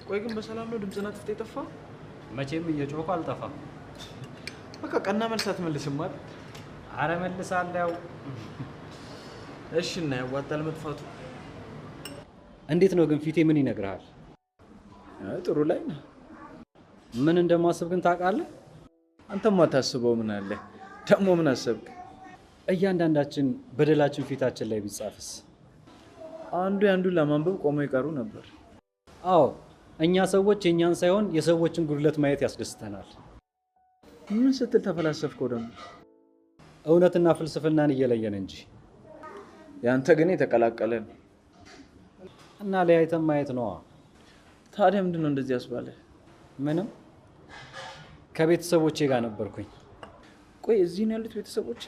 ቆይ ግን በሰላም ነው ድምፅህን አጥፍተህ የጠፋው? መቼም እየጮኩ አልጠፋም። በቃ ቀና መልስ አትመልስም አይደል? ኧረ መልሳለሁ። እሺ እና ያዋጣል መጥፋቱ? እንዴት ነው ግን ፊቴ ምን ይነግርሃል? አይ ጥሩ ላይ ነህ። ምን እንደማስብ ግን ታውቃለህ? አንተማ ታስበው ምን አለ? ደግሞ ምን አሰብክ? እያንዳንዳችን በደላችን ፊታችን ላይ ቢጻፍስ? አንዱ የአንዱን ለማንበብ ቆመው ይቀሩ ነበር። አዎ እኛ ሰዎች የእኛን ሳይሆን የሰዎችን ጉድለት ማየት ያስደስተናል። ምን ስትል ተፈላሰፍከው ደግሞ? እውነትና ፍልስፍናን እየለየን እንጂ። ያንተ ግን የተቀላቀለ ነው። እና ለያይተን ማየት ነዋ። ታዲያ ምንድን ነው እንደዚህ ያስባለህ? ምንም፣ ከቤተሰቦቼ ጋር ነበርኩኝ። ቆይ እዚህ ነው ያሉት ቤተሰቦች?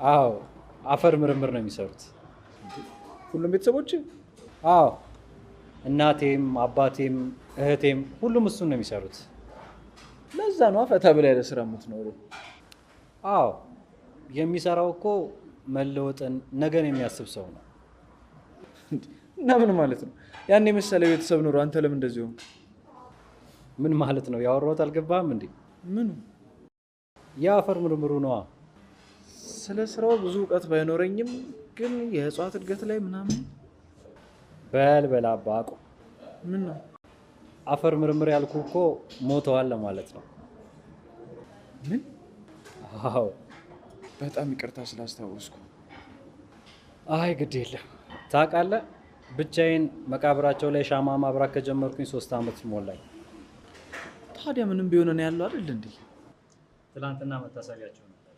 አዎ አፈር ምርምር ነው የሚሰሩት። ሁሉም ቤተሰቦች? አዎ እናቴም አባቴም እህቴም ሁሉም እሱን ነው የሚሰሩት። ለዛ ነው ፈታ ብላ ያለ ስራ የምትኖረው። አዎ የሚሰራው እኮ መለወጥን ነገን የሚያስብ ሰው ነው። እና ምን ማለት ነው? ያን የመሰለ ቤተሰብ ኑሮ አንተ ለምን እንደዚህ ሆንክ? ምን ማለት ነው? ያወራሁት አልገባህም እንዴ? ምኑ? የአፈር ምርምሩ ነዋ። ስለ ስራው ብዙ እውቀት ባይኖረኝም ግን የእጽዋት እድገት ላይ ምናምን። በል በል አባ አቁም። ምን ነው? አፈር ምርምር ያልኩህ እኮ ሞተዋል ለማለት ነው። ምን? አዎ በጣም ይቅርታ ስላስታወስኩ። አይ ግድ የለም። ታውቃለህ ብቻዬን መቃብራቸው ላይ ሻማ ማብራት ከጀመርኩኝ 3 ዓመት ሞላኝ። ታዲያ ምንም ቢሆን ነው ያለው አይደል እንዴ? ትናንትና መታሰቢያቸው ነበር።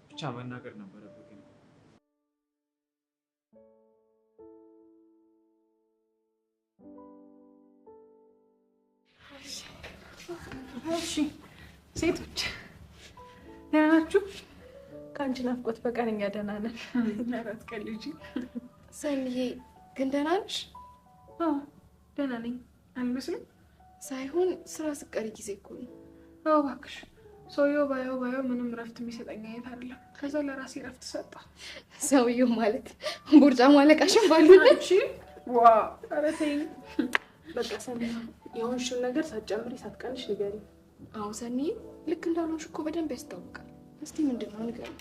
ብቻ መናገር ነበረብህ። እሺ ሴቶች ደህና ናችሁ? ከአንቺ ናፍቆት በቀር እኛ ደህና ነን። ኧረ አትቀልጂ። ሰኒዬ ግን ደህና ነሽ? አዎ ደህና ነኝ። አልመስልም? ሳይሆን ስራ ስትቀሪ ጊዜ እኮ ነው። አዎ እባክሽ፣ ሰውየው ባየው ባየው ምንም እረፍት የሚሰጠኝ አይነት አይደለም። ከዛ ለራሴ እረፍት ሰጠሁ። ሰውየው ማለት ቦርጫ ማለቃሽን ባሉለት። ዋ ኧረ ተይኝ። በቃ ሰኒ የሆንሽውን ነገር ሳትጨምሪ ሳትቀንሽ ንገሪኝ። አዎ ሰኒ ልክ እንዳልሆንሽ እኮ በደንብ ያስታውቃል። እስቲ ምንድን ነው ንገሪኝ።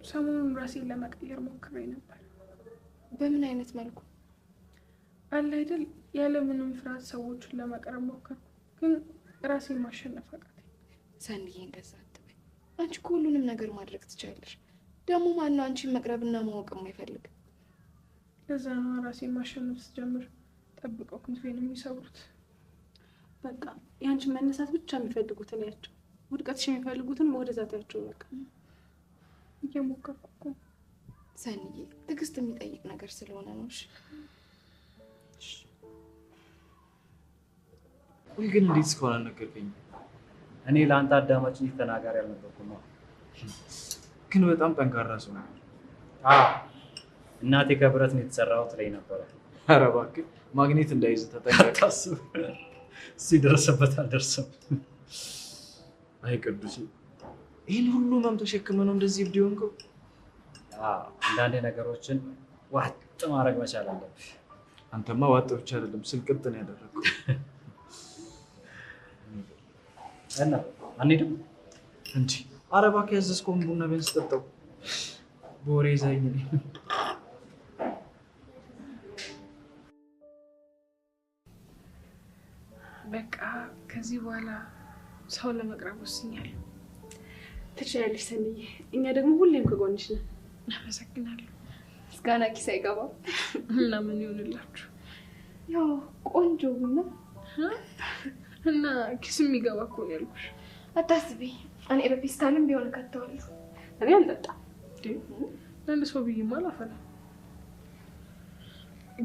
ሰሞኑን ራሴን ለመቀየር ሞክሬ ነበር። በምን አይነት መልኩ? አለ አይደል ያለ ምንም ፍርሃት ሰዎችን ለመቅረብ ሞከርኩ፣ ግን ራሴን ማሸነፍ አቃተኝ። ሰኒዬ እንደዛ አትበይ። አንቺ እኮ ሁሉንም ነገር ማድረግ ትችያለሽ። ደግሞ ማነው አንቺን መቅረብና ማወቅ የማይፈልግ? ለዛ ነው ራሴን ማሸነፍ ስጀምር ጠብቀው ክንፌን የሚሰብሩት። በቃ ያንቺን መነሳት ብቻ የሚፈልጉትን ያቸው፣ ውድቀትሽ የሚፈልጉትን ወደዛ ታያቸው። በቃ እየሞከርኩ እኮ ሰኒዬ፣ ትዕግስት የሚጠይቅ ነገር ስለሆነ ነው። እሺ ቆይ ግን እንዴት እስካሁን አልነገርከኝም? እኔ ለአንተ አዳማጭ እንጂ ተናጋሪ አልነበርኩም። ግን በጣም ጠንካራ ሰው ነው። አዎ እናቴ ከብረት ነው የተሰራው ትለኝ ነበረ። ኧረ እባክህ ማግኔት እንዳይዝ ተጠንቀቅ። አታስብ፣ እሱ ይደርስበት አልደርስም። አይ ቅዱሴ፣ ይህን ሁሉ ህመም ተሸክመህ ነው እንደዚህ እብድ የሆንከው? አንዳንዴ ነገሮችን ዋጥ ማድረግ መቻል አለብህ። አንተማ ዋጥ ብቻ አይደለም ስልቅጥ ነው ያደረግከው። እና አንሄድም እንዴ? ኧረ እባክህ ያዘዝከውን ቡና ቢያንስ ጠጣው። በወሬ ይዘኸኝ እኔ በቃ ከዚህ በኋላ ሰው ለመቅረብ ወስኛለሁ። ትችያለሽ ሰኒዬ፣ እኛ ደግሞ ሁሌም ከጎንሽ ነን። አመሰግናለሁ። ምስጋና ኪስ አይገባም። እና ምን ይሆንላችሁ? ያው ቆንጆ ቡና እና ኪስ የሚገባ እኮ ነው ያልኩሽ። አታስቢ፣ እኔ በፌስታልም ቢሆን እከተዋለሁ። እኔ አልጠጣም። ለአንድ ሰው ብዬማ አላፈላም፣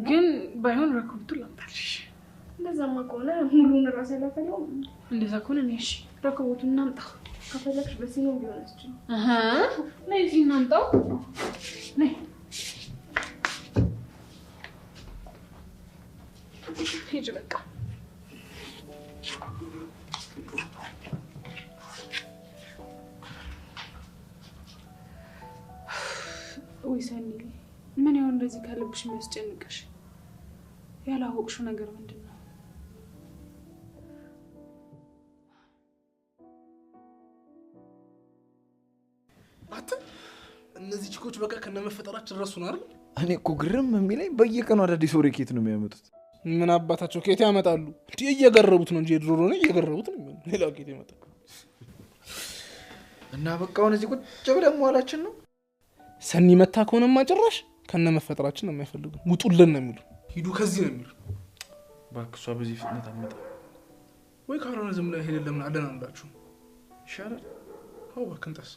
ግን ባይሆን ረከቦቱን ላምጣልሽ። እንደዛማ ከሆነ ሙሉውን እራሴ አላፈላውም። እንደዛ ከሆነ እኔ እሺ ረከቦቱን እናምጣ። ከፈለግሽ በሲኖ ቢሆን አስችል። ነይ እዚህ እናምጣው። ነይ ሂጅ በቃ። ወይ ሰኒ፣ ምን ይሆን እንደዚህ ከልብሽ የሚያስጨንቅሽ? ያላወቅሽው ነገር ምንድን ነው? አንተ እነዚህ ቺኮች በቃ ከነመፈጠራችን ረሱን አይደል? እኔ እኮ ግርም የሚለኝ በየቀኑ አዳዲስ ወሬ ከየት ነው የሚያመጡት? ምን አባታቸው ከየት ያመጣሉ? እንዴ እየገረቡት ነው እንጂ የድሮ ነው እየገረቡት ነው። ሌላ ከየት ይመጣል? እና በቃ አሁን እዚህ ቁጭ ብለን መዋላችን ነው። ሰኒ መታ ከሆነማ ጭራሽ ከነመፈጠራችን ነው የማይፈልጉ። ውጡልን ነው የሚሉ፣ ሂዱ ከዚህ ነው የሚሉ። እባክህ እሷ በዚህ ፍጥነት አትመጣም ወይ? ካልሆነ ዝም ብለን ሄደን ለምን አለን አንላችሁ ይሻላል። አዎ እባክህ እንጠስ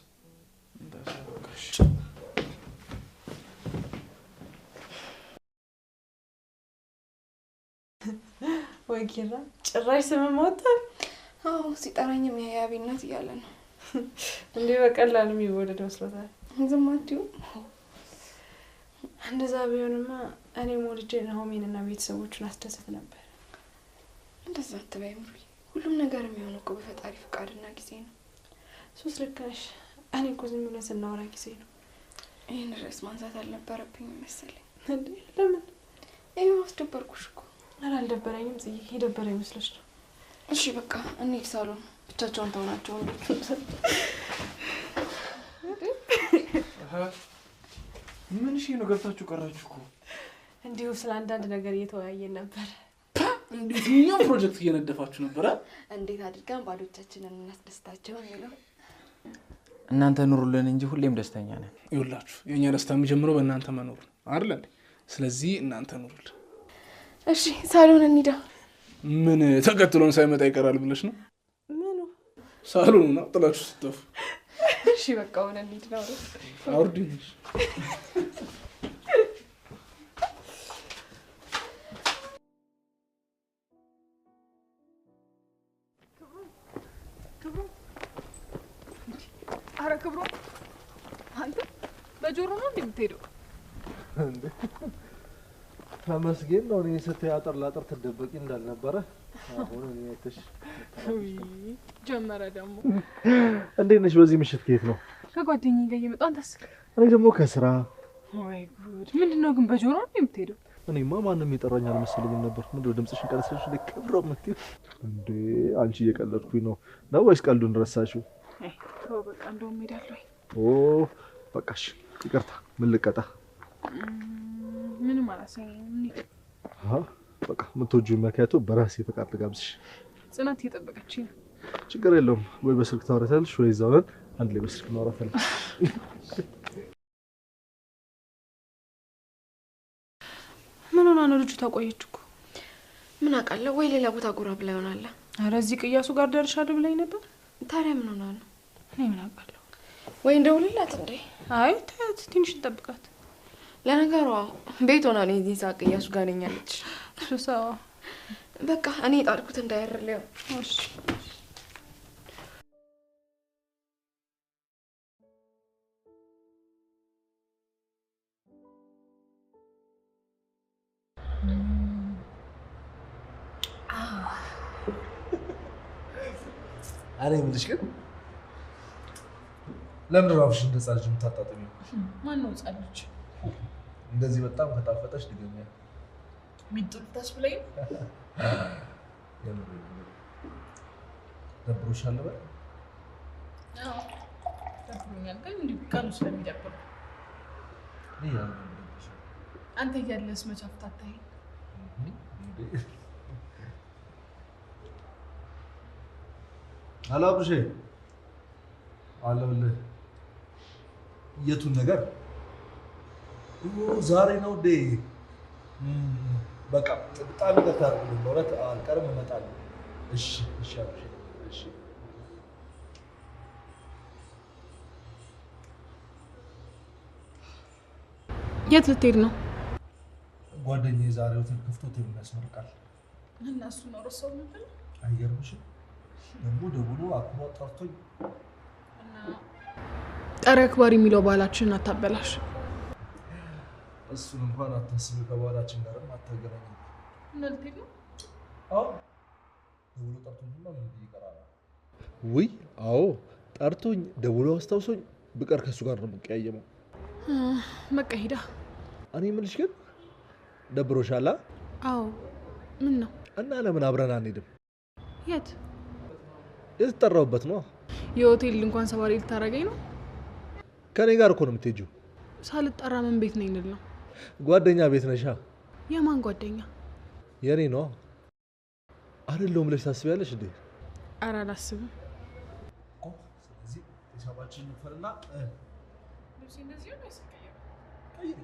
ወይ ኪራ ጭራሽ ስምም ወጣል። አዎ ሲጠራኝም የያቢ እናት እያለ ነው። እንዴ በቀላሉ የሚወደድ መስሎታል። ዝም አትይው። እንደዛ ቢሆንማ እኔም ወልጄ ናሆሜን እና ቤተሰቦቹን አስደስት ነበር። እንደዛ አትበይ ምሩዬ። ሁሉም ነገር የሚሆነው እኮ በፈጣሪ ፍቃድና ጊዜ ነው። ሱስ ልክ ነሽ። እኔ እኮ ዝም ብለን ስናወራ ጊዜ ነው። ይህን ርዕስ ማንሳት አልነበረብኝም መሰለኝ። እንዴ ለምን? ይኸው አስደበርኩሽ እኮ። ኧረ አልደበረኝም ጽዬ፣ የደበረኝ መስሎሽ ነው። እሺ በቃ እንሂድ ሳሎን፣ ብቻቸውን ተውናቸው። ምን እሺ ነው ገብታችሁ ቀራችሁ እኮ። እንዲሁ ስለ አንዳንድ ነገር እየተወያየን ነበር። እንዴት እኛም ፕሮጀክት እየነደፋችሁ ነበር? እንዴት አድርገን ባሎቻችንን እናስደስታቸው የሚለው። እናንተ ኑሩልን እንጂ ሁሌም ደስተኛ ነን። ይኸውላችሁ የእኛ ደስታ የሚጀምረው በእናንተ መኖር ነው አይደል እንዴ? ስለዚህ እናንተ ኑሩልን። እሺ ሳሎን እንሂዳ። ምን ተከትሎን ሳይመጣ ይቀራል ብለሽ ነው? ምኑ ሳሎኑ ነው ጥላችሁ ስትጠፉ። እሺ በቃ አሁን እንሂድ ነው። አውርድኝ። አረ ክብሮ አንተ በጆሮ ነው እንዴ የምትሄደው? እንዴ ተመስገን ነው። እኔ ስትይ አጥር ላጥር ትደበቂ እንዳልነበረ አሁን እኔ አይተሽ ጀመረ ደግሞ። እንዴት ነሽ? በዚህ ምሽት ከየት ነው? ከጓደኛዬ ጋር እየመጣሁ። አንተስ? እኔ ደግሞ ከስራ። ወይ ጉድ! ምንድነው ግን በጆሮ ነው የምትሄደው? እኔማ ማንም የጠራኝ አልመሰለኝም ነበር። ምንድነው ድምፅሽን ቀነሰሽ? ክብሮ የምትይው እንዴ? አንቺ እየቀለድኩኝ ነው ነው ወይስ ቀልዱን ረሳሽው? አይ ተው በቃ እንደውም እሄዳለሁ። ኦ በቃሽ፣ ይቅርታ። ምን ልቀጣ? ምንም አላሰኘኝም። አሃ በቃ የምትወጂውን መኪያቶ በራሴ ፈቃድ ልጋብዝሽ። ጽናት እየጠበቀችኝ ነው። ችግር የለውም። ወይ በስልክ ታወራታለሽ ወይ እዛው ነን አንድ ላይ በስልክ እናወራታለን። ምን ሆና ነው ልጁ? ታቆየች እኮ። ምን አውቃለሁ፣ ወይ ሌላ ቦታ ጎራ ብላ ይሆናል። ኧረ እዚህ ቅያሱ ጋር ደርሻለሁ ብላኝ ነበር። ታዲያ ምን ሆና ነው? እኔ ምን አውቃለሁ። ወይ እንደውልላት እንዴ? አይ ተያት፣ ትንሽ እንጠብቃት። ለነገሩ ቤት ሆና ነው የዚህ ሰዓት ቅያሱ ጋር ነኝ አለች። እሱሳ በቃ እኔ የጣልኩት እንዳያርልኝ። እሺ አረ የምልሽ ግን ለምንድን ነው አፍሽን እንደ ሕፃን ልጅ የምታጣጥሚው? ማነው ሕፃን ልጅ? እንደዚህ በጣም ከጣፈጠሽ ድገሚያ። ሚጥሉ ታስብለኝ። ደብሮሻል በል? አዎ ደብሮኛል፣ ግን እንዲሁ ቀኑ ስለሚደብር። አንተ እያለህስ መች አፍታታኸኝ? ሄሎ አብርሼ፣ አለሁልህ። የቱን ነገር? ዛሬ ነው እንዴ? በቃ በጣም ይቅርታ አድርጉልኝ፣ በእውነት አልቀርም፣ እመጣለሁ። እሺ እሺ አብርሼ፣ እሺ። የት ልትሄድ ነው? ጓደኛዬ ዛሬ ሆቴል ከፍቶ ሆቴሉን ያስመርቃል። እና እሱ ነው ረሳው ነበር። አይገርምሽም? ደግሞ ደውሎ አክብሮ ጠርቶኝ። ጠሪ አክባሪ የሚለው ባህላችንን አታበላሽ። እሱን እንኳን አታስቢ፣ ከባህላችን ጋርም አታገናኝም። እና ልትሄድ ነው? አዎ ደውሎ ጠርቶኝማ ምን ብዬ እቀራለሁ? ውይ አዎ ጠርቶኝ ደውሎ አስታውሶኝ ብቀር ከእሱ ጋር ነው የምቀያየመው። በቃ ሂዳ። እኔ የምልሽ ግን ደብሮሻል? አዎ ምን ነው? እና ለምን አብረን አንሄድም? የት? የተጠራሁበት ነው። የሆቴል ድንኳን ሰባሪ ልታረገኝ ነው? ከኔ ጋር እኮ ነው የምትሄጂው። ሳልጠራ ምን ቤት ነኝ ልል ነው? ጓደኛ ቤት ነሻ። የማን ጓደኛ? የኔ ነው። አይደለሁም ብለሽ ታስቢያለሽ እንዴ? ኧረ አላስብም። ስለዚህ ሂሳባችንን እንክፈልና ልብሴ እንደዚህ ነው ወይስ ልቀይር? ቀይሪ።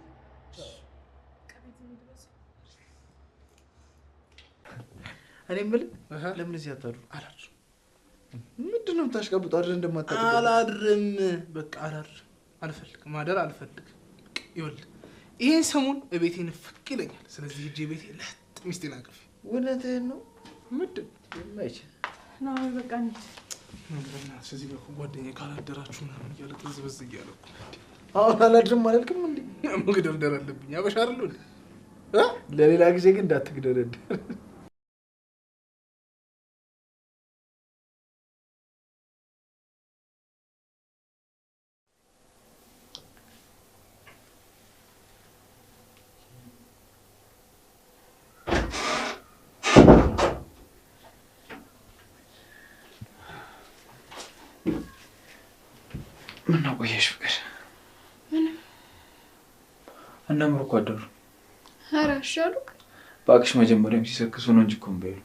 እኔ የምልህ ለምን እዚህ አታድሩ? አላድርም። ምንድን ነው የምታሽቀብጠው? አድረህ እንደማታድር አላድርም። በቃ አላድርም። አልፈልግም፣ ማደር አልፈልግም። ይኸውልህ ይሄን ሰሞን እቤቴ ንፍቅ ይለኛል። ስለዚህ ሂጅ ቤቴ ለጥ ሚስቴን አቅፌ። እውነትህን ነው? ምንድን የማይችል ነው በቃ እንሂድ። በእናትሽ እዚህ ጋር እኮ ጓደኛዬ ካላደራችሁ ምናምን እያለ ጥዝ በዝ እያለ እኮ። አሁን አላድርም አላልክም እንዴ? መግደርደር አለብኝ። አበሻ አይደለሁ እንዴ? ለሌላ ጊዜ ግን እንዳትግደረደር። ምነው ቆየሽ ፍቅር? ምንም። እነ ምሩ እኮ አደሩ። ኧረ እሺ አሉክ? እባክሽ መጀመሪያም ሲሰክሱ ነው እንጂ እኮ እምቢ አይሉ።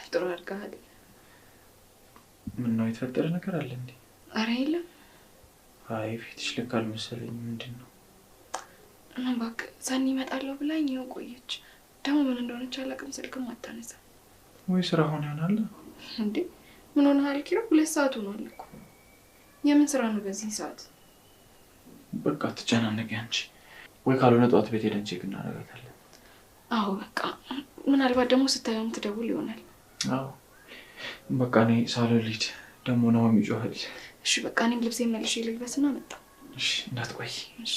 ጥሩ አድርገሃል። ምነው የተፈጠረ ነገር አለ እንዴ? ኧረ የለም። አይ ፊትሽ ልክ አልመሰለኝም። ምንድን ነው? እባክህ ሰኒ እመጣለሁ ብላኝ ይኸው ቆየች። ደግሞ ምን እንደሆነች አላውቅም፣ ስልክም አታነሳም። ወይ ስራ ሆነ ይሆናል። እንዴ ምን ሆነሃል ኪራ? 2 ሰዓት ሆኗል እኮ። የምን ስራ ነው በዚህ ሰዓት? በቃ አትጨናነቂ አንቺ። ወይ ካልሆነ ጠዋት ቤት ሄደን check እናደርጋታለን። አዎ በቃ ምናልባት ደግሞ ስታየውም ትደውል ይሆናል። አዎ በቃ እኔ ሳሎን ልሂድ፣ ደግሞ ናሆም ይጮሃል። እሺ በቃ እኔም ልብሴን መልሼ ልልበስና መጣሁ። እሺ እንዳትቆይ። እሺ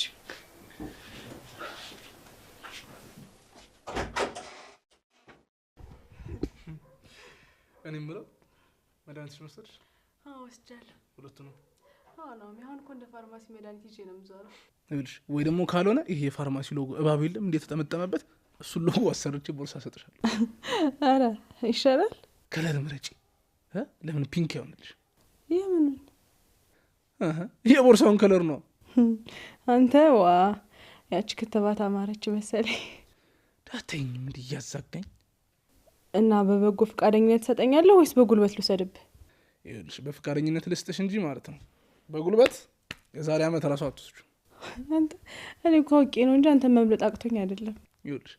እኔ የምለው መድኃኒትሽን ወሰድሽ? አዎ ወስጃለሁ። ሁለቱንም? አዎ ናሆም፣ አሁን እኮ እንደ ፋርማሲ መድኃኒት ይዤ ነው የምዞረው። ይኸውልሽ ወይ ደግሞ ካልሆነ ይሄ የፋርማሲ ሎጎ እባብ የለም እንዴ የተጠመጠመበት፣ እሱን ሎጎ አሰርቼ ቦርሳ እሰጥሻለሁ። ኧረ ይሻላል። color ምረጪ። ለምን pink አይሆንልሽ? የምኑን? የቦርሳውን color ነው። አንተ ዋ ያቺ ክትባት አማረች መሰለኝ። ዳተኝም እንዲህ እያዛጋኝ። እና በበጎ ፈቃደኝነት ትሰጠኛለህ ወይስ በጉልበት ልውሰድብህ? ይኸውልሽ በፈቃደኝነት ልስጥሽ እንጂ ማለት ነው። በጉልበት የዛሬ ዓመት እራሱ አትወስጂው። አንተ እኔ እኮ አውቄ ነው እንጂ አንተ መብለጥ አቅቶኝ አይደለም። ይኸውልሽ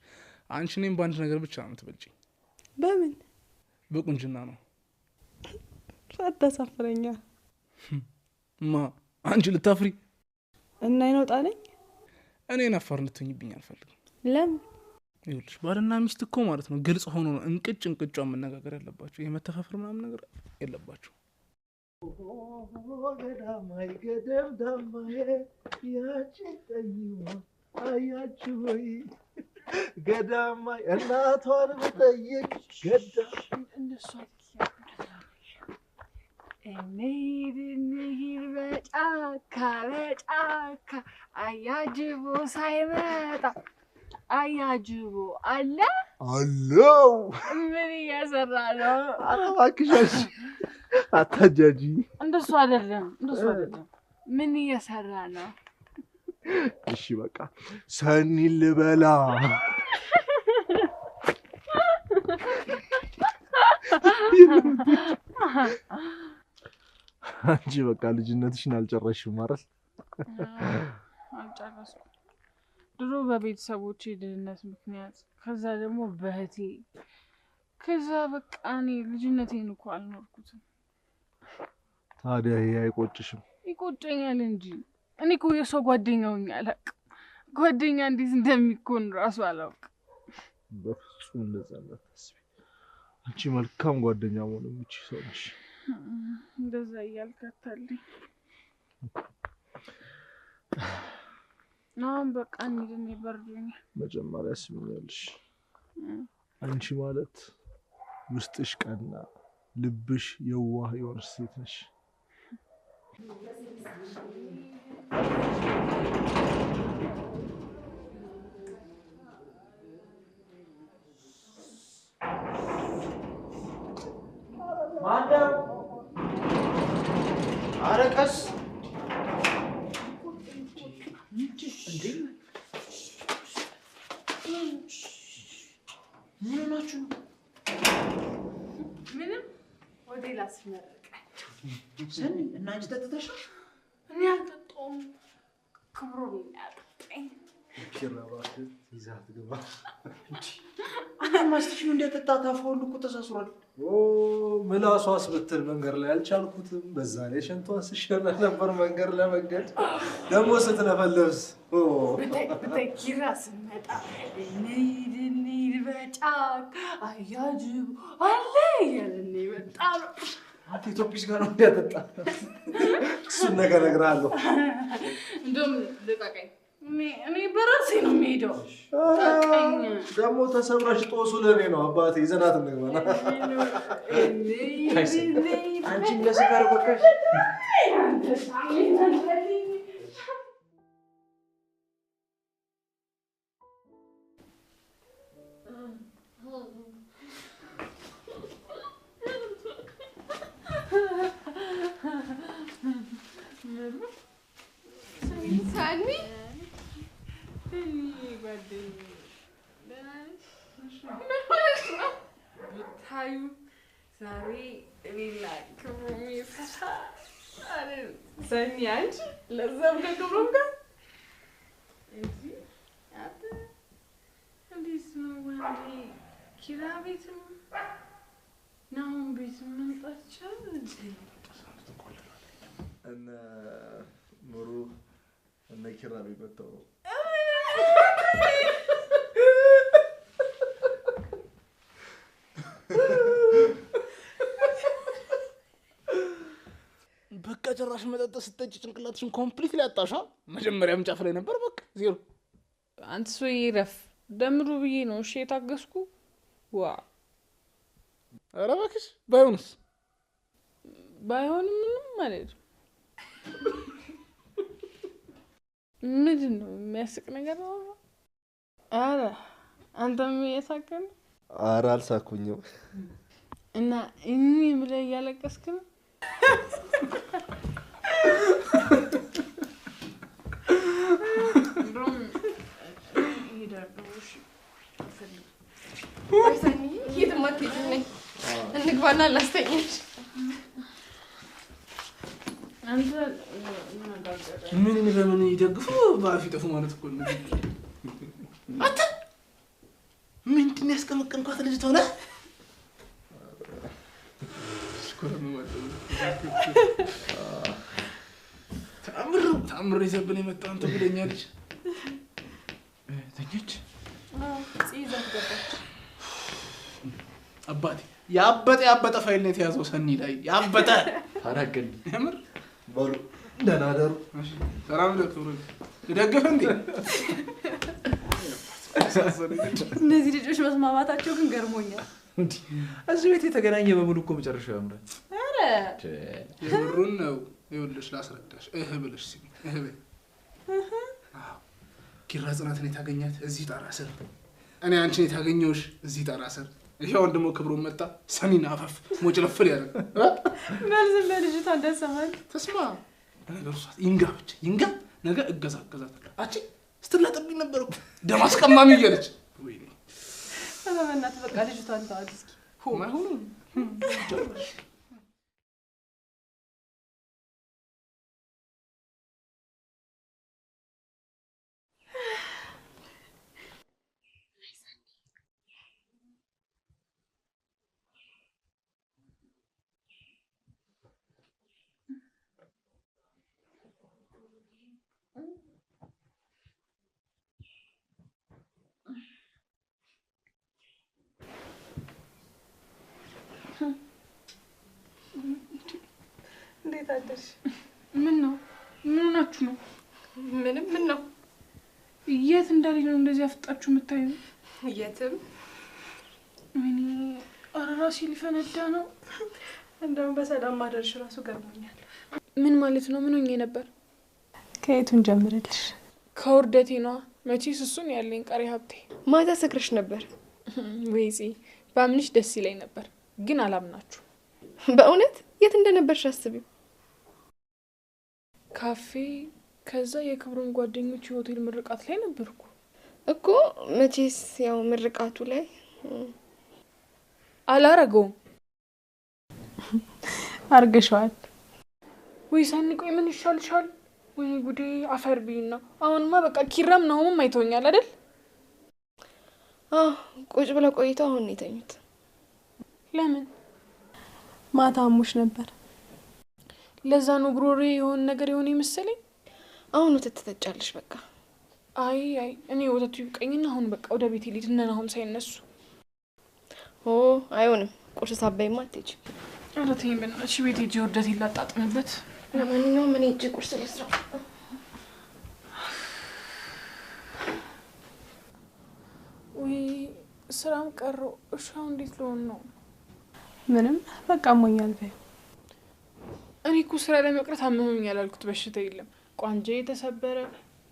አንቺ እኔም በአንድ ነገር ብቻ ነው የምትበልጪኝ። በምን? በቁንጅና ነው። አታሳፍረኛ። ማ አንቺ ልታፍሪ? እና አይነውጣ ነኝ። እኔ ናፋር እንድትሆኝብኝ አልፈልግም። ለምን? ይኸውልሽ ባልና ሚስት እኮ ማለት ነው ግልጽ ሆኖ ነው እንቅጭ እንቅጯን መነጋገር ያለባቸው። ይሄ መተፋፈር ምናምን ነገር የለባቸው። ገዳማይ ገደም ዳማዬ ያቺ ጠይማ አያችሁ ወይ ገዳማይ እናቷን ብጠይቅ ገዳም እንደሷ እንሂድ እንሂድ በጫካ በጫካ አያጅቦ ሳይመጣ አያጅቦ አለ አለው። ምን እየሰራ ነው? ኧረ እባክሽ አታጃጂ። እንደሱ አይደለም፣ እንደሱ አይደለም። ምን እየሰራ ነው? እሺ በቃ ሰኒ ልበላ። አንቺ በቃ ልጅነትሽን አልጨረስሽም አይደል? አልጨረስኩም። ድሮ በቤተሰቦቼ ድህነት ምክንያት፣ ከዛ ደግሞ በእህቴ፣ ከዛ በቃ እኔ ልጅነቴን እኮ አልኖርኩትም። ታዲያ ይሄ አይቆጭሽም? ይቆጨኛል እንጂ እኔ እኮ የሰው ጓደኛ ሆኜ አላውቅም። ጓደኛ እንዴት እንደሚኮን እራሱ አላውቅም። በፍጹም እንደዛ እንዳታስቢ። አንቺ መልካም ጓደኛ መሆን የምትችይ ሰው ነሽ። እንደዛ እያልክ አታለኝ። አሁን በቃ እንሂድ፣ እኔ በርዶኛል። መጀመሪያ ስሚኛለሽ፣ አንቺ ማለት ውስጥሽ ቀና፣ ልብሽ የዋህ የሆነች ሴት ነሽ። እንዴ ምን ሆናችሁ ነው? ምንም ወደ ላስመረቃቸው ሰኒ እና አንቺ ጠጥተሻል? እኔ አልጠጣሁም። ክብሩን ያጠጣኝ ኪራ እባክህ ይዘሃት ግባ። ማስትሽን እንደጠጣ ታፏ ሁሉ እኮ ተሳስሯል። ኦ ምላሷስ ብትል መንገድ ላይ አልቻልኩትም። በዛ ላይ ሽንቷን ስሸና ነበር መንገድ ለመንገድ ደግሞ ስትለፈለፍስ። ብታይ ኪራ ስመጣ እንሂድ እንሂድ በጫካ አያጅቡ አለ እያለን የመጣ ነው። አንተ ኢትዮጲስ ጋር ነው እንዲያጠጣ። እሱን ነገር እነግርሃለሁ። እንደውም ልቀቀኝ። እኔ በራሴ ነው የምሄደው። ደግሞ ተሰብረሽ ጦሱ ለእኔ ነው አባቴ። ይዘናት እንግባ። አንቺም ለስካር በቃሽ። ሰኒ ብታዩ ዛሬ እኔና ክብሮም ፈታ አለን። ሰኒ አንቺ ለዛም ከክብሮም ጋር እንጂ አንተ እንዴት ነው ወንዴ? ኪራ ቤትም ናሁን ቤትም መምጣት ይቻላል እንዴ? እነ ምሩ እነ ኪራ ቤት መጥተው ነው። በቃ ጭራሽ መጠጥ ስትጠጪ ጭንቅላትሽን completely አጣሻ። መጀመሪያም ጫፍ ላይ ነበር። በቃ ዜሮ። አንተ ሰውዬ ረፍ ደምሩ ብዬ ነው እሺ የታገስኩ። ዋ ኧረ እባክሽ ባይሆንስ? ባይሆንም ምንም አልሄድም። ምንድን ነው የሚያስቅ ነገር ነው? ኧረ አንተም እየሳቅህ ነው። ኧረ አልሳኩኝም። እና እኔ ብለህ እያለቀስክ ነው? የትም አትሄጂም። ነይ እንግባና ላስተኛሽ። ምን በምን ይደግፉ በአፍ ይጠፉ ማለት እኮ ነው። አንተ ምንድን ነው ያስቀመቀምኳት ልጅቷ ሆነ? ተአምር ተአምር ይዘብን የመጣ አንተ ጉደኛ ልጅ። ተኛች? ይዛት ገባች። አባቴ ያበጠ ያበጠ ፋይል ነው የተያዘው ሰኒ ላይ ያበጠ። ታረገን የምር በሉ ደህና ደሩ። ሰላም ለክብሩ ልደግፍ እንዴ? እነዚህ ልጆች መስማማታቸው ግን ገርሞኛል። እዚህ ቤት የተገናኘ በሙሉ እኮ መጨረሻው ያምራል። ኧረ የምሩን ነው። ይኸውልሽ ላስረዳሽ። እህ ብለሽ ስሚ። እህ በይ። አዎ ኪራ ጽናትን የታገኛት እዚህ ጣራ ስር፣ እኔ አንቺን የታገኘሁሽ እዚህ ጣራ ስር። ይኸው ደግሞ ክብሩን መጣ ሰኒን አፈፍ ሞጭለፍል ያደረገ መልስም ለልጅቷ እንዳሰማል ተስማ ለነገሩ እሷ ይንጋ ብቻ ይንጋ ነገ እገዛገዛታለሁ። አቺ ስትላጥብኝ ነበር እኮ ደም አስቀማሚ እያለች። ወይኔ ኧረ በእናትህ በቃ ልጅቷን ተዋት እስኪ። አይሆንም። እንዴት አደርሽ? ምን ነው? ምን ሆናችሁ ነው? ምንም። ምን ነው? የት እንዳልሄድ ነው እንደዚህ አፍጣችሁ የምታዩ? የትም። ወይኔ ኧረ ራሴ ሊፈነዳ ነው። እንደውም በሰላም ማደርሽ ራሱ ገርሞኛል። ምን ማለት ነው? ምን ሆኜ ነበር? ከየቱን ጀምርልሽ? ከውርደቴ ነዋ። መቼስ እሱን ያለኝ ቀሪ ሀብቴ። ማታ ሰክረሽ ነበር ወይዚ? ባምንሽ ደስ ይለኝ ነበር፣ ግን አላምናችሁ። በእውነት የት እንደነበርሽ አስቢው። ካፌ፣ ከዛ የክብሩን ጓደኞች የሆቴል ምርቃት ላይ ነበርኩ እኮ። መቼስ ያው ምርቃቱ ላይ አላረገውም። አርገሸዋል ወይ ሰኒ? ቆይ ምን ይሻልሻል? ወይ ጉዴ! አፈር ብይና። አሁንማ በቃ ኪራም ናሆምም አይተውኛል አይደል? አዎ፣ ቁጭ ብለው ቆይተው አሁን ነው የተኙት። ለምን? ማታ አሞሽ ነበር። ለዛ ነው ጉሮሬ የሆነ ነገር የሆነ ይመስለኝ። አሁን ወተት ትጠጫለሽ በቃ። አይ አይ፣ እኔ ወተቱ ይብቃኝና አሁን በቃ ወደ ቤት ልሂድ፣ እነ ናሆም ሳይነሱ። ኦ አይሆንም፣ ቁርስ ሳትበይማ አትሄጂም። ኧረ ተይኝ በእናትሽ፣ ቤት ሄጄ ውርደቴን ላጣጥምበት። ለማንኛውም እኔ ሂጅ ቁርስ ልስራ። ውይ ስራም ቀረው። እሺ አሁን እንዴት ልሆን ነው? ምንም በቃ አሞኛል በይው። እኔ እኮ ስራ ለመቅረት አመመኝ ያላልኩት በሽታ የለም። ቋንጃ የተሰበረ፣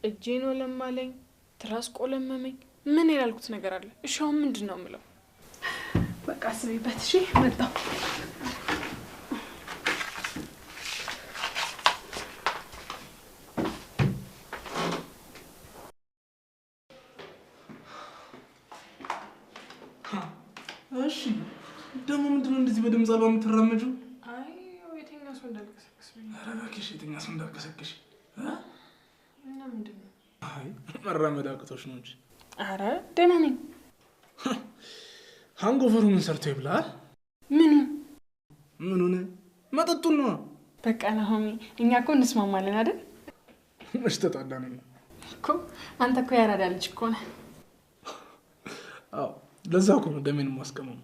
እጄን ወለማለኝ፣ ትራስ ቆለመመኝ። ምን ያላልኩት ነገር አለ? እሺ አሁን ምንድን ነው የምለው? በቃ አስቢበት። እሺ መጣሁ። እሺ ደግሞ ምንድነው እንደዚህ በድምፅ አልባ የምትራመጂው? አይ የተኛ ሰው እንዳልቀሰቅስ ብዬ። ኧረ እባክሽ የተኛ ሰው እንዳልቀሰቅሽ። እና ምንድን ነው? አይ መራመድ አቅቶሽ ነው እንጂ። ኧረ ደህና ነኝ። Hangover ኡ ምን ሰርቶ ይብላል? ምኑ ምኑን? መጠጡን ነዋ። በቃ ናሆሚ፣ እኛ እኮ እንስማማለን አይደል? መች ተጣላን እኮ። አንተ እኮ ያራዳ ልጅ እኮ ነህ። አዎ ለዛ እኮ ነው ደሜን የማስቀመው።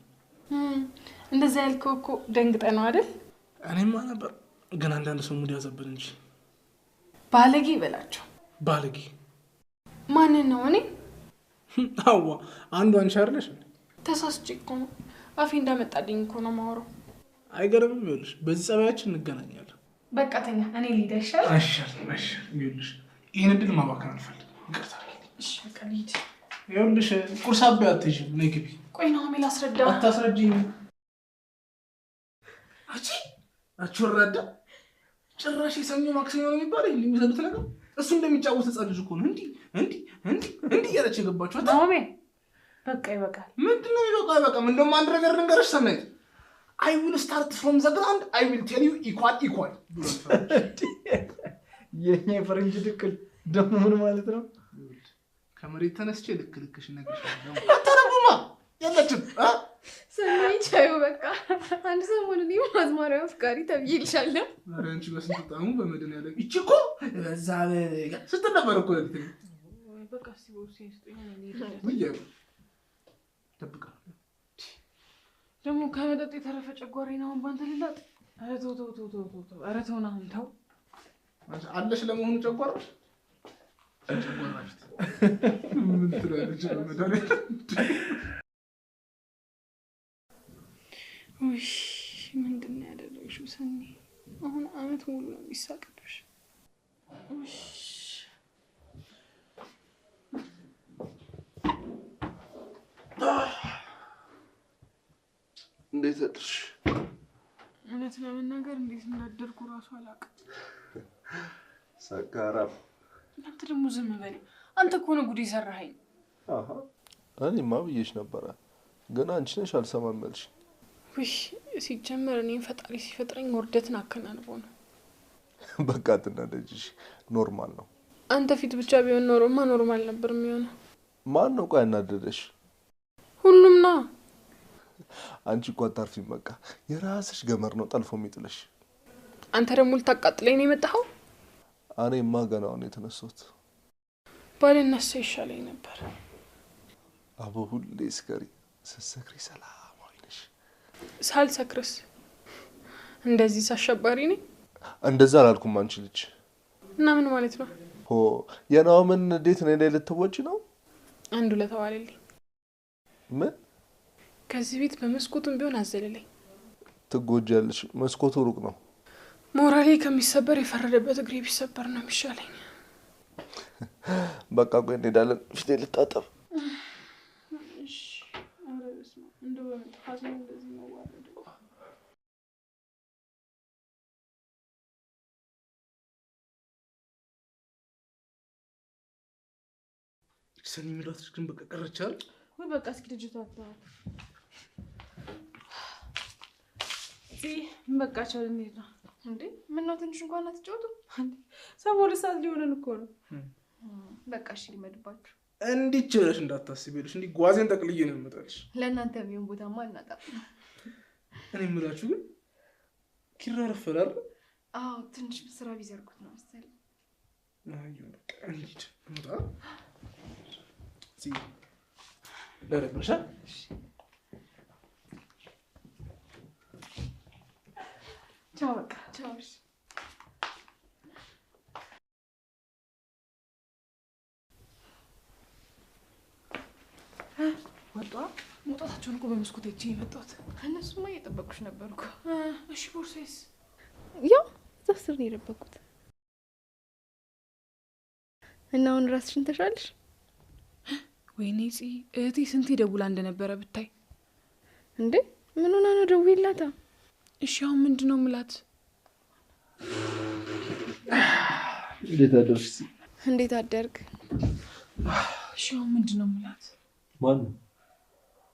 እንደዛ ያልከው እኮ ደንግጠህ ነው አይደል? እኔማ ነበር፣ ግን አንዳንድ ሰው mood ያዘብን እንጂ። ባለጌ ይበላቸው። ባለጌ ማንን ነው? እኔ? አዋ አንዱ አንቺ አይደለሽ? ተሳስቼ እኮ ነው፣ አፌ እንዳመጣልኝ እኮ ነው የማወራው። አይገርምም? ይኸውልሽ በዚህ ጸባያችን እንገናኛለን። በቃ ተኛ፣ እኔ ልሂድ አይሻልም? አይሻልም፣ አይሻልም። ይኸውልሽ ይህን እድል ማባከን አልፈልግም። ይቅርታ አድርጊልኝ። እሺ በቃ ልሂድ። ይኸውልሽ ቁርስ አበይ አትይዥም፣ ነይ ግቢ። ቆይ ናሆሜ ላስረዳ። አታስረጂኝ። አቺ አቺ ወራዳ ጭራሽ የሰኞ ማክሰኞ ነው የሚባለው ይሄን የሚሰሉት ነገር። እሱ እንደሚጫወት ህፃን ልጅ እኮ ነው። እንዲህ እንዲህ እንዲህ እንዲህ እያለች የገባችው። ናሆሜ በቃ ይበቃል። ምንድን ነው የሚበቃው? አይበቃም። እንደውም አንድ ነገር ልንገርሽ ሰናይት፣ I will start from the ground, I will tell you equal equal። የኛ የፈረንጅ ድቅል ደግሞ ምን ማለት ነው? ከመሬት ተነስቼ ልክ ልክሽ እነግርሻለሁ። አታረጉማ የለችም። ሰናይ ቻዩ በቃ አንድ ሰሞን እኔም አዝማሪዋ አፍቃሪ ተብዬልሻለሁ። ኧረ አንቺ በስንት ጣሙ በመድኃኒዓለም ይቺ እኮ በዛ ስትል ነበር እኮ በቃ እስኪ ቦርሳዬን ስጡኝ። ደብቃ ደግሞ ከመጠጥ የተረፈ ጨጓራዬን አሁን ባንተ ልላጥ። ኧረ ተው ተው ተው ተው ተው፣ ኧረ ተው ናሆም ተው። አለሽ ለመሆኑ ጨጓራሽ? ጨጓራሽ ምን ትላለች? በመድኃኒዓለም ውይ ምንድን ነው ያደረግሽው ሰኒ? አሁን አመት ሙሉ ነው የሚሳቅብሽ። ውይ እንዴት አደርሽ? እውነት ለመናገር እንዴት እንዳደርኩ እራሱ አላውቅም። ሰካራም። እናንተ ደግሞ ዝም በል። አንተ እኮ ነው ጉድ የሰራኸኝ። አሃ እኔማ ብዬሽ ነበረ፣ ግን አንቺ ነሽ አልሰማም ያልሽ። ውይ ሲጀመር እኔም ፈጣሪ ሲፈጥረኝ ውርደትን አከናንቦ ነው። በቃ አትናደጂሽ፣ normal ነው። አንተ ፊት ብቻ ቢሆን ኖሮማ normal ነበር የሚሆነው። ማን ነው ቆይ ያናደደሽ? ሁሉም ነው። አንቺ እኮ አታርፊም። በቃ የራስሽ ገመር ነው ጠልፎ የሚጥልሽ። አንተ ደግሞ ልታቃጥለኝ ነው የመጣኸው? እኔማ ገና አሁን የተነሳሁት። ባልነሳ ይሻለኝ ነበር። አቦ ሁሌ ስከሪ፣ ስትሰክሪ ሰላማዊ ነሽ። ሳልሰክርስ እንደዚህ ሳሸባሪ ነኝ? እንደዛ አላልኩም። አንቺ ልጅ እና ምን ማለት ነው? ሆ የናኦምን እንዴት እኔ ላይ ልትወጪ ነው? አንዱ ለተዋለልኝ። ምን ከዚህ ቤት በመስኮቱም ቢሆን አዘለለኝ። ትጎጃለሽ። መስኮቱ ሩቅ ነው። ሞራሌ ከሚሰበር የፈረደበት እግሬ ቢሰበር ነው የሚሻለኝ። በቃ ቆይ እንሄዳለን። ፊቴ ልታጠብ። እሺ። ኧረ በስመ አብ እንደው በመጥፋት ነው እንደዚህ መዋረድ። ሰኒ የሚሏት ግን በቃ ቀረች አይደል? ወይ በቃ እስኪ ልጅቷ አታውራ። እዚህ በቃ ቻው፣ ልንሄድ ነው። እንዴ ምነው ትንሽ እንኳን አትጫወቱም? 72 ሰዓት ሊሆነን እኮ ነው። በቃ እሺ ሊመድባችሁ። እንዲች ብለሽ እንዳታስቢ ይኸውልሽ፣ እንዲህ ጓዜን ጠቅልዬ ነው የምመጣልሽ። ለእናንተ የሚሆን ቦታማ አናጣም። እኔ የምላችሁ ግን ኪራ ረፈደ አይደል? አዎ ትንሽ ስራ ቢዘርጉት ነው መሰለኝ። አይ በቃ እንሂድ፣ እንውጣ። እዚህ ለረብሻ ቻው በቃ ቻው። እሺ ወጣ መውጣታቸውን እኮ በመስኮት አይቼ የመጣሁት። እነሱማ እየጠበቁሽ ነበር እኮ። እሺ ቦርሳዬስ? ያው እዛ ስር ነው የደበኩት። እና አሁን ራስሽን ተሻለሽ? ወይኔ ጽ እህቴ ስንቴ ደውላ እንደነበረ ብታይ። እንዴ ምን ሆና ነው ደውዬላታ? እሺ አሁን ምንድን ነው የምላት? እንዴት አደርሽ? እንዴት አደርግ? እሺ አሁን ምንድን ነው የምላት? ማን ነው?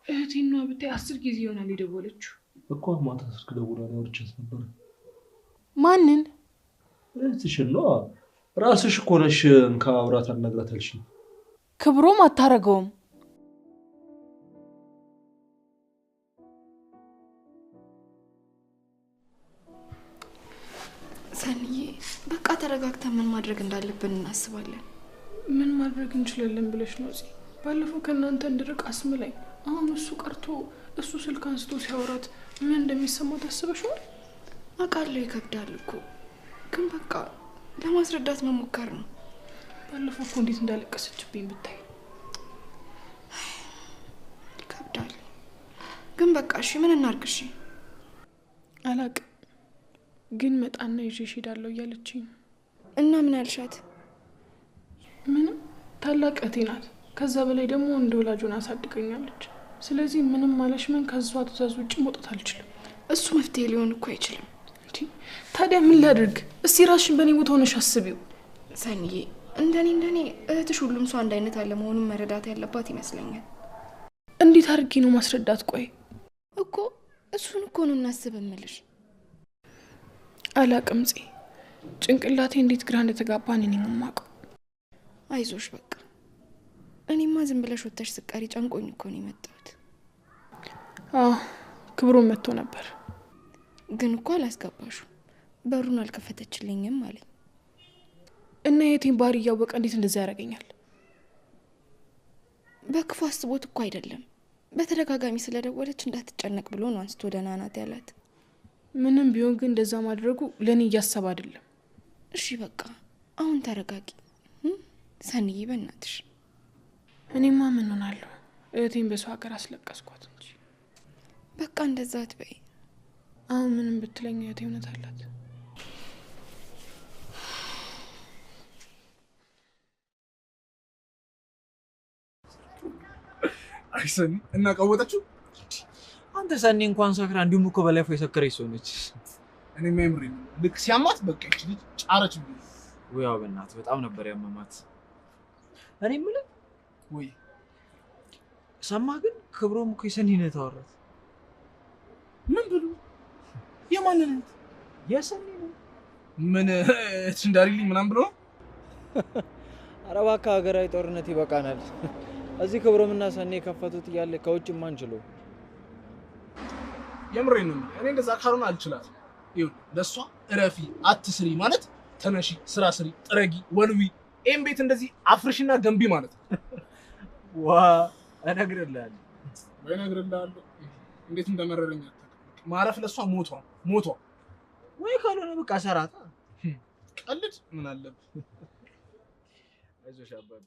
እህቴን ነዋ ብታይ 10 ጊዜ ይሆናል የደወለችው እኮ። ማታ ስልክ ደውላ አውርቻት ነበር። ማንን? እህትሽን ነዋ። ራስሽ እኮ ነሽ እንካ አውራት አናግራት አልሽኝ። ክብሮም አታረገውም። ሰንዬ በቃ ተረጋግተን ምን ማድረግ እንዳለብን እናስባለን። ምን ማድረግ እንችላለን ብለሽ ነው እዚህ? ባለፈው ከእናንተ እንድርቅ አስምላኝ። አሁን እሱ ቀርቶ እሱ ስልክ አንስቶ ሲያወራት ምን እንደሚሰማው ታስበሽዋል? አውቃለሁ ይከብዳል እኮ ግን በቃ ለማስረዳት መሞከር ነው። ባለፈው እኮ እንዴት እንዳለቀሰችብኝ ብታይ። ይከብዳል ግን በቃ እሺ ምን እናድርግ? እሺ አላቅም ግን መጣና ይዤሽ እሄዳለሁ እያለችኝ። እና ምን አልሻት? ምንም፣ ታላቅ እህቴ ናት። ከዛ በላይ ደግሞ እንደ ወላጅ ሆና አሳድገኛለች። ስለዚህ ምንም ማለሽ ምን ከሷ ትእዛዝ ውጭ መውጣት አልችልም። እሱ መፍትሄ ሊሆን እኮ አይችልም። ታዲያ ምን ላድርግ? እስቲ ራስሽን በእኔ ቦታ ሆነሽ አስቢው። ሰንዬ እንደኔ እህትሽ ሁሉም ሰው አንድ አይነት አለመሆኑን መረዳት ያለባት ይመስለኛል። እንዴት አድርጌ ነው ማስረዳት? ቆይ እኮ እሱን እኮ ነው እናስብ እምልሽ። አላቅም ጽ ጭንቅላቴ እንዴት ግራ እንደተጋባ እኔ ነኝ የማውቀው። አይዞሽ በቃ እኔማ ዝም ብለሽ ወጥተሽ ስቀሪ ጨንቆኝ እኮ ነው የመጣሁት። አዎ ክብሮም መጥቶ ነበር ግን እኮ አላስገባሹ በሩን አልከፈተችልኝም አለኝ። እና የእህቴን ባህሪ እያወቀ እንዴት እንደዛ ያደርገኛል? በክፉ አስቦት እኮ አይደለም፣ በተደጋጋሚ ስለደወለች እንዳትጨነቅ ብሎ ነው አንስቶ ደህና ናት ያላት። ምንም ቢሆን ግን እንደዛ ማድረጉ ለኔ እያሰበ አይደለም። እሺ በቃ አሁን ተረጋጊ ሰንዬ፣ በእናትሽ። እኔማ ምን ሆናለሁ? እህቴን በሰው ሀገር አስለቀስኳት እንጂ። በቃ እንደዛ አትበይ። አሁን ምንም ብትለኝ እህቴ እውነት አላት። አይ ሰኒ እና ቀወጠችው። አንተ ሰኒ እንኳን ሰክራ እንዲሁም እኮ በላይፎ የሰከረች ሰው ነች። እኔማ የምሬን ነው። ልክ ሲያማት በቃ ይቺ ልጅ ጫረች ብዬ ወይ በእናትህ በጣም ነበር ያመማት። እኔ የምልህ ወይ ሰማህ ግን ክብሮም እኮ የሰኒን እህት አወራት። ምን ብሎ? የማንን እህት? የሰኒ ነው። ምን እህትሽ እንዳሪልኝ ምናምን ብሎ? ኧረ እባክህ ሀገራዊ ጦርነት ይበቃናል። እዚህ ክብሮምና ሰኒ የከፈቱት እያለ ከውጭም አንችለው። የምሬን ነው። እኔ እንደዛ ካልሆነ አልችላትም። ይኸውልህ ለእሷ እረፊ አትስሪ ማለት ተነሺ፣ ስራ ስሪ፣ ጥረጊ፣ ወልዊ፣ ይሄን ቤት እንደዚህ አፍርሽና ገንቢ ማለት ነው። ዋ እነግርልሃለሁ ወይ እነግርልሃለሁ። እንዴት እንደመረረኝ አታውቅም። ማረፍ ለእሷ ሞቷ ሞቷ። ወይ ካልሆነ በቃ ሰራታ። ቀልድ ምን አለብህ? አይዞሽ አባቢ።